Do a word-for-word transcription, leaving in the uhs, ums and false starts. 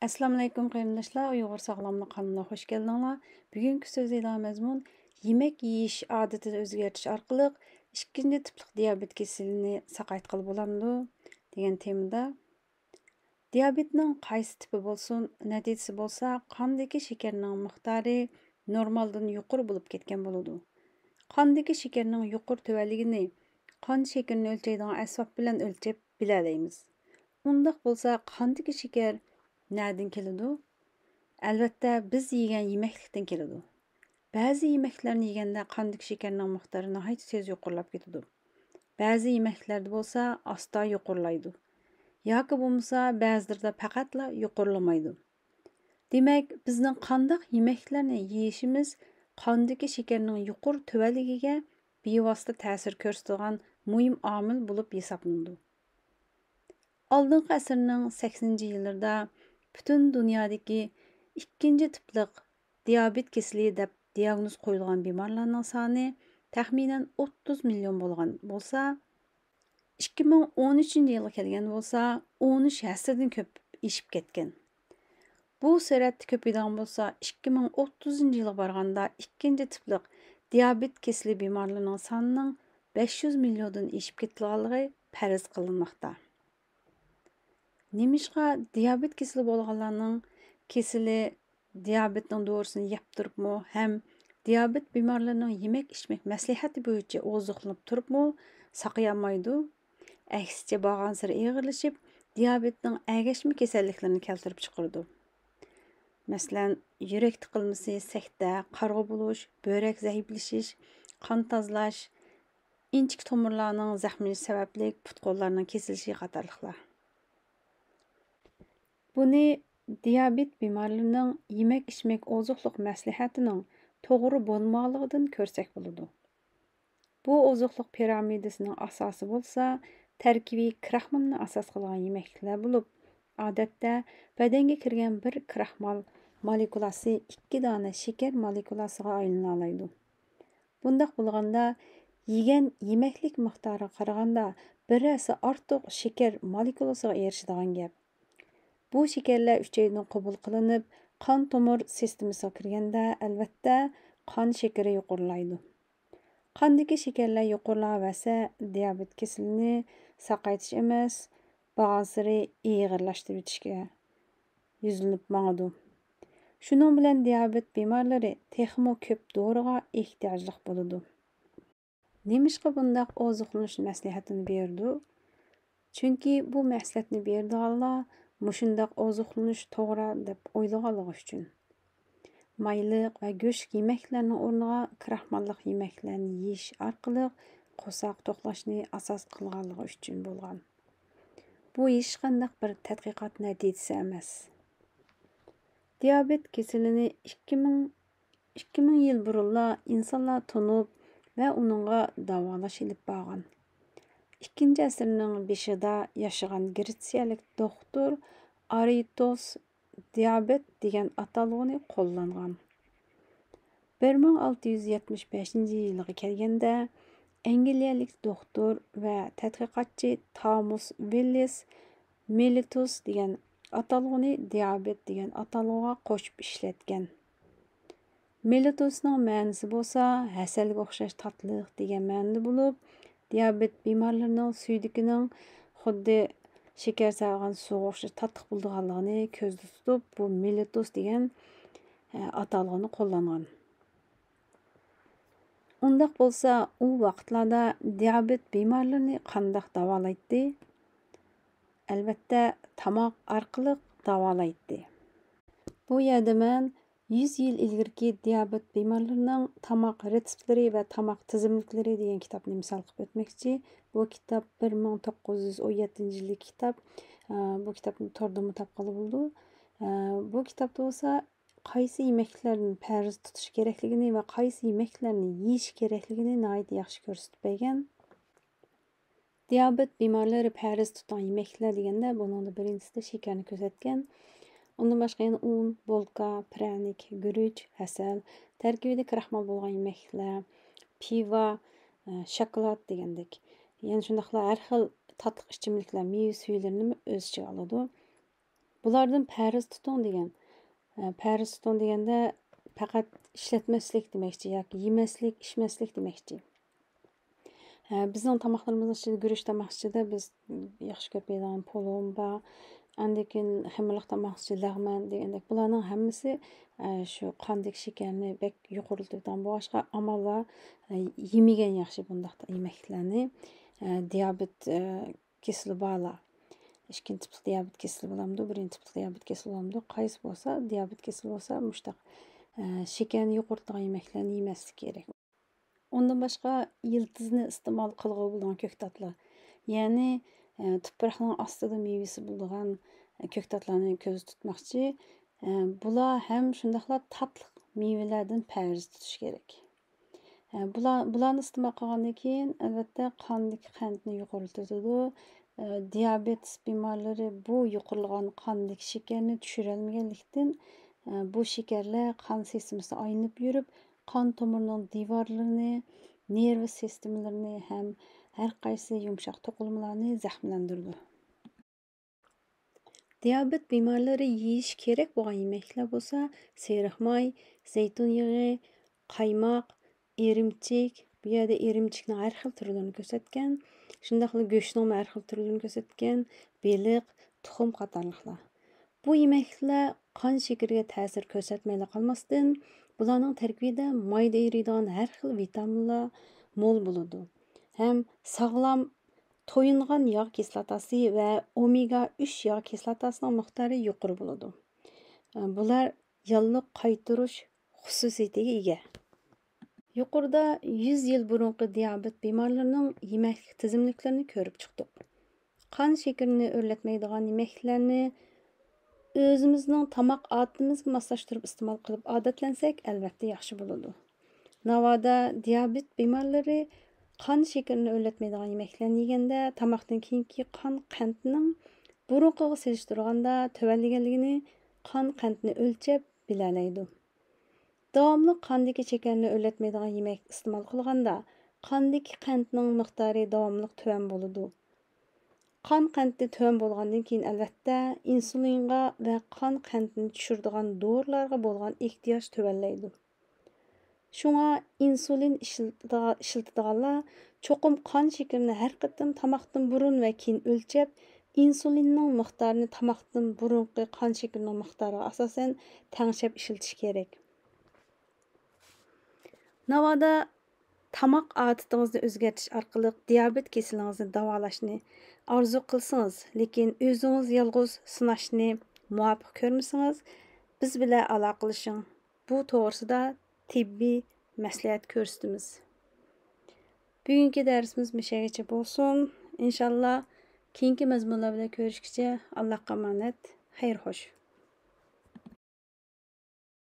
ئەسسالامۇئەلەيكۇم قېرىنداشلار، ئۇيغۇر ساغلاملىق قانىلىغا خوش كەلدىڭلار. بۈگۈنكى سۆزلەيدىغان مەزمۇن، يېمەك يېيىش ئادىتىنى ئۆزگەرتىش ئارقىلىق ئىككىنچى تىپلىق دىيابېت كېسىلىنى ساقايتقىلى بولامدۇ؟ دېگەن تېمىدا. دىيابېتنىڭ قايسى تىپى بولسۇن، نەتىجىسى بولسا قاندىكى شېكەرنىڭ مىقدارى نورمالدىن يۇقىرى بولۇپ كەتكەن بولىدۇ. قاندىكى شېكەرنىڭ يۇقىرى تۆۋەنلىكىنى قان شېكىرىنى ئۆلچەيدىغان ئەسۋاب بىلەن ئۆلچەپ بىلەلەيمىز. ئۇنداق بولسا قاندىكى شېكەر نەدىن كېلىدۇ؟ ئەلۋەتتە، بىز يېگەن يېمەكلىكتىن كېلىدۇ. بەزى يېمەكلەرنى يېگەندە قاندىكى شېكەرنىڭ مىقدارى ناھايىتى تېز يۇقىرىلاپ كېتىدۇ. بەزى يېمەكلەردە بولسا ئاستا يۇقىرىلايدۇ. ياكى بولمىسا بەزىلىرىدە پەقەتلا يۇقىرىلىمايدۇ. دېمەك، بىزنىڭ قانداق يېمەكلەرنى يېيىشىمىز قاندىكى شېكەرنىڭ يۇقىرى تۆۋەنلىكىگە بىۋاسىتە تەسىر كۆرسىتىدىغان مۇھىم ئامىل بولۇپ ھېسابلىنىدۇ. ئالدىنقى ئەسىرنىڭ سەكسىنىنچى يىللىرىدا پۈتۈن دۇنيادىكى ئىككىنچى تىپلىق دىيابېت كېسىلى دەپ دىياگنوز قويۇلغان بىمارلارنىڭ سانى تەخمىنەن ئوتتۇز مىليون بولغان بولسا، ئىككى مىڭ ئون ئۈچىنچى يىلغا كەلگەن بولسا، ئون ئۈچ ھەسسىدىن كۆپ ئېشىپ كەتكەن. بۇ سۈرئەتتە كۆپىيىدىغان بولسا، ئىككى مىڭ ئوتتۇزىنچى يىلغا بارغاندا ئىككىنچى تىپلىق دىيابېت كېسىلى بىمارلىرىنىڭ سانىنىڭ بەش يۈز مىليوندىن ئېشىپ كېتىدىغانلىقى پەرەز قىلىنماقتا. نېمىشقا دىيابېت كېسىلى بولغانلارنىڭ كېسىلى دىيابېتنىڭ دورىسىنى يەپ تۇرۇپمۇ ھەم دىيابېت بىمارلىرىنىڭ يېمەك-ئىچمەك مەسلىھەتى بويىچە ئوزۇقلىنىپ تۇرۇپمۇ ساقىيالمايدۇ؟ ئەكسىچە، بارغانسېرى ئېغىرلىشىپ، دىيابېتنىڭ ئەگەشمە كېسەللىكلىرىنى كەلتۈرۈپ چىقىرىدۇ. مەسىلەن، يۈرەك تىقىلمىسى، سەكتە، قارىغۇ بولۇش، بۆرەك زەئىپلىشىش، قان تازىلاش، ئىنچىكە تومۇرلارنىڭ زەخىملىنىشى سەۋەبلىك پۇت-قوللارنىڭ كېسىلىشى قاتارلىقلار. بۇنى دىيابېت بىمارلىرىنىڭ يېمەك-ئىچمەك ئوزۇقلۇق مەسلىھەتىنىڭ توغرا بولمىغانلىقىدىن كۆرسەك بولىدۇ. بۇ ئوزۇقلۇق پىرامىدىسىنىڭ ئاساسى بولسا تەركىبى كراخمالنى ئاساس قىلغان يېمەكلىكلەر بولۇپ، ئادەتتە بەدەنگە كىرگەن بىر كراخمال مولېكۇلاسى ئىككى دانە شېكەر مولېكۇلاسىغا ئايلىنالايدۇ. بۇنداق بولغاندا، يېگەن يېمەكلىك مىقدارىغا قارىغاندا بىر ھەسسە ئارتۇق شېكەر مولېكۇلىسىغا ئېرىشىدىغان گەپ. بۇ شېكەرلەر ئۈچەيدىن قوبۇل قىلىنىپ، قان تومۇر سىستېمىسىغا كىرگەندە، ئەلۋەتتە، قان شېكىرى يۇقىرىلايدۇ. قاندىكى شېكەرلەر يۇقىرىلاۋەرسە، دىيابېت كېسىلىنى ساقايتىش ئەمەس، بارغانسېرى ئېغىرلاشتۇرۇۋېتىشكە يۈزلىنىپ ماڭىدۇ. شۇنىڭ بىلەن دىيابېت بىمارلىرى تېخىمۇ كۆپ دورىغا ئېھتىياجلىق بولىدۇ. نېمىشقا بۇنداق ئوزۇقلىنىش مەسلىھەتىنى بېرىدۇ؟ چۈنكى بۇ مەسلىھەتنى بېرىدىغانلار مۇشۇنداق ئوزۇقلىنىش توغرا دەپ ئويلىغانلىقى ئۈچۈن. مايلىق ۋە گۆشلۈك يېمەكلەرنىڭ ئورنىغا كراخماللىق يېمەكلەرنى يېيىش ئارقىلىق قورساق توقلاشنى ئاساس قىلغانلىقى ئۈچۈن بولغان. بۇ ھېچقانداق بىر تەتقىقات نەتىجىسى ئەمەس. دىيابېت كېسىلىنى ئىككى مىڭ، ئىككى مىڭ يىل بۇرۇنلا ئىنسانلار تونۇپ ۋە ئۇنىڭغا داۋالاش ئېلىپ بارغان. ئىككىنچى ئەسىرنىڭ بېشىدا ياشىغان گرېتسىيەلىك دوختۇر ئارىتوس دىيابېت دېگەن ئاتالغۇنى قوللانغان. بىر مىڭ ئالتە يۈز يەتمىش بەشىنچى يىلغا كەلگەندە، ئەنگلىيەلىك دوختۇر ۋە تەتقىقاتچى تامۇس ۋىللىس مېلىتۇس دېگەن ئاتالغۇنى دىيابېت دېگەن ئاتالغۇغا قوشۇپ ئىشلەتكەن. مېلىتۇسنىڭ مەنىسى بولسا ھەسەلگە ئوخشاش تاتلىق دېگەن مەنىدە بولۇپ، دىيابېت بىمارلىرىنىڭ سۈيدۈكىنىڭ خۇددى شېكەر سالغان سۇغا ئوخشاش تاتلىق بولىدىغانلىقىنى كۆزدە تۇتۇپ، بۇ مېلىتۇس دېگەن، ئە، ئاتالغۇنى قوللانغان. ئۇنداق بولسا، ئۇ ۋاقىتلاردا دىيابېت بىمارلىرىنى قانداق داۋالايتتى؟ ئەلۋەتتە، تاماق ئارقىلىق داۋالايتتى. بۇ يەردە مەن يۈز يىل ئىلگىرىكى دىيابېت بىمارلىرىنىڭ تاماق رېتسېپلىرى ۋە تاماق تىزىملىكلىرى دېگەن كىتابنى مىسال قىلىپ ئۆتمەكچى. بۇ كىتاب بىر مىڭ توققۇز يۈز ئون يەتتىنچى يىلدىكى كىتاب. ئە، بۇ كىتابنى توردىمۇ تاپقىلى بولىدۇ. ئە، بۇ كىتابتا بولسا قايسى يېمەكلىكلەردىن پەرھىز تۇتۇش كېرەكلىكىنى ۋە قايسى يېمەكلىكلەرنى يېيىش كېرەكلىكىنى ناھايىتى ياخشى كۆرسىتىپ بەرگەن. دىيابېت بىمارلىرى پەرھىز تۇتىدىغان يېمەكلىكلەر دېگەندە، بۇنىڭدا بىرىنچىسىدە شېكەرنى كۆرسەتكەن. ئۇندىن باشقا يەنە ئۇن، بولكا، پىرەنىك، گۈرۈچ، ھەسەل، تەركىبىدە كراخمال بولغان يېمەكلىكلەر، پىۋا، ئە، شاكىلات دېگەندەك. يەنە شۇنداقلا ھەر خىل تاتلىق ئىچىملىكلەر، مېۋە سۈيىلىرىنىمۇ ئۆز ئىچىگە ئالىدۇ. بۇلاردىن پەرھىز تۇتۇڭ دېگەن. ئە، پەرھىز تۇتۇڭ دېگەندە پەقەت ئىشلەتمەسلىك دېمەكچى ياكى يېمەسلىك، ئىچمەسلىك دېمەكچى. ئە، بىزنىڭ تاماقلىرىمىزنىڭ ئىچىدە، گۈرۈچ تاماق ئىچىدە بىز ياخشى كۆرۈپ يەيدىغان پولۇم بار. ئاندىن كېيىن خېمىرلىق تاماق ئىچىدە لەغمەن دېگەندەك. بۇلارنىڭ ھەممىسى، ئە، شۇ قاندىكى شېكەرنى بەك يۇقىرىلىتىۋېتىدىغان بولغاچقا، ئامال بار، ئە، يېمىگەن ياخشى بۇنداق يېمەكلىكلەرنى. ئە، دىيابېت، ئە، كېسىلى بارلار. ئىككىنچى تىپلىق دىيابېت كېسىلى بولامدۇ، بىرىنچى تىپلىق دىيابېت كېسىلى بولامدۇ، قايسى بولسا، دىيابېت كېسىلى بولسا، مۇشتاق، ئە، شېكەرنى يۇقىرىتىدىغان يېمەكلەرنى يېمەسلىك كېرەك. ئۇندىن باشقا، يىلتىزنى ئىستېمال قىلغىلى بولىدىغان كۆكتاتلار. يەنى، ئە، تۇپراقنىڭ ئاستىدا مېۋىسى بولىدىغان، ئە، كۆكتاتلارنى كۆزدە تۇتماقچى. ئە، بۇلار ھەم شۇنداقلا تاتلىق مېۋىلەردىن پەرھىز تۇتۇش كېرەك. ئە، بۇلار، بۇلارنى ئىستېمال قىلغاندىن كېيىن، ئەلۋەتتە، قاندىكى قەنتنى يۇقىرىلىتىدۇ. ئە، دىيابېت بىمارلىرى بۇ يۇقىرىلىغان قاندىكى شېكەرنى چۈشۈرەلمىگەنلىكتىن، ئە، بۇ شېكەرلەر قان سىستېمىسىغا ئايلىنىپ يۈرۈپ، قان تومۇرىنىڭ دىۋارلىرىنى، نېرۋا سىستېمىلىرىنى ھەم ھەر قايسى يۇمشاق توقۇلمىلارنى زەخىملەندۈرىدۇ. دىيابېت بىمارلىرى يېيىشى كېرەك بولغان يېمەكلىكلەر بولسا سېرىق ماي، زەيتۇن يېغى، قايماق، ئىرىمچىك، بۇ يەردە ئىرىمچىكنىڭ ھەر خىل تۈرلىرىنى كۆرسەتكەن، شۇنداقلا گۆشنىڭمۇ ھەر خىل تۈرلىرىنى كۆرسەتكەن، بېلىق، تۇخۇم قاتارلىقلار. بۇ يېمەكلىكلەر قان شېكىرىگە تەسىر كۆرسەتمەيلا قالماستىن، بۇلارنىڭ تەركىبىدە مايدا ئېرىيدىغان ھەر خىل ۋىتامىنلار مول بولىدۇ ھەم ساغلام تويۇنغان ياغ كىسلاتاسى ۋە ئومېگا ئۈچ ياغ كىسلاتاسىنىڭ مىقدارى يۇقىرى بولىدۇ. بۇلار ياللۇغ قايتۇرۇش خۇسۇسىيىتىگە ئىگە. يۇقىرىدا يۈز يىل بۇرۇنقى دىيابېت بىمارلىرىنىڭ يېمەكلىك تىزىملىكلىرىنى كۆرۈپ چىقتۇق. قان شېكىرىنى ئۆرلەتمەيدىغان يېمەكلىكلەرنى ئۆزىمىزنىڭ تاماق ئادىتىمىزگە ماسلاشتۇرۇپ ئىستېمال قىلىپ ئادەتلەنسەك، ئەلۋەتتە ياخشى بولىدۇ. ناۋادا دىيابېت بىمارلىرى قان شېكىرىنى ئۆرلەتمەيدىغان يېمەكلەرنى يېگەندە، تاماقتىن كېيىنكى قان قەنتىنىڭ بۇرۇنقىغا سېلىشتۇرغاندا تۆۋەنلىگەنلىكىنى قان قەنتىنى ئۆلچەپ بىلەلەيدۇ. داۋاملىق قاندىكى شېكەرنى ئۆرلەتمەيدىغان يېمەك ئىستېمال قىلغاندا، قاندىكى قەنتنىڭ مىقدارى داۋاملىق تۆۋەن بولىدۇ. قان قەنتى تۆۋەن بولغاندىن كېيىن، ئەلۋەتتە، ئىنسۇلىنغا ۋە قان قەنتىنى چۈشۈرىدىغان دورىلارغا بولغان ئېھتىياج تۆۋەنلەيدۇ. شۇڭا ئىنسۇلىن ئىشلىتىدىغا-، ئىشلىتىدىغانلار چوقۇم قان شېكىرىنى ھەر قېتىم تاماقتىن بۇرۇن ۋە كېيىن ئۆلچەپ، ئىنسۇلىننىڭ مىقدارىنى تاماقتىن بۇرۇنقى قان شېكىرىنىڭ مىقدارىغا ئاساسەن تەڭشەپ ئىشلىتىش كېرەك. ناۋادا تاماق ئادىتىڭىزنى ئۆزگەرتىش ئارقىلىق دىيابېت كېسىلىڭىزنى داۋالاشنى ئارزۇ قىلسىڭىز، لېكىن ئۆزىڭىز يالغۇز سىناشنى مۇۋاپىق كۆرمىسىڭىز، بىز بىلەن ئالاقىلىشىڭ. بۇ توغرىسىدا تېببىي مەسلىھەت كۆرسىتىمىز. بۈگۈنكى دەرسىمىز مۇشەگىچە بولسۇن. ئىنشاللا كېيىنكى مەزمۇنلار بىلەن كۆرۈشكىچە ئاللاغا ئامانەت. خەير خوش.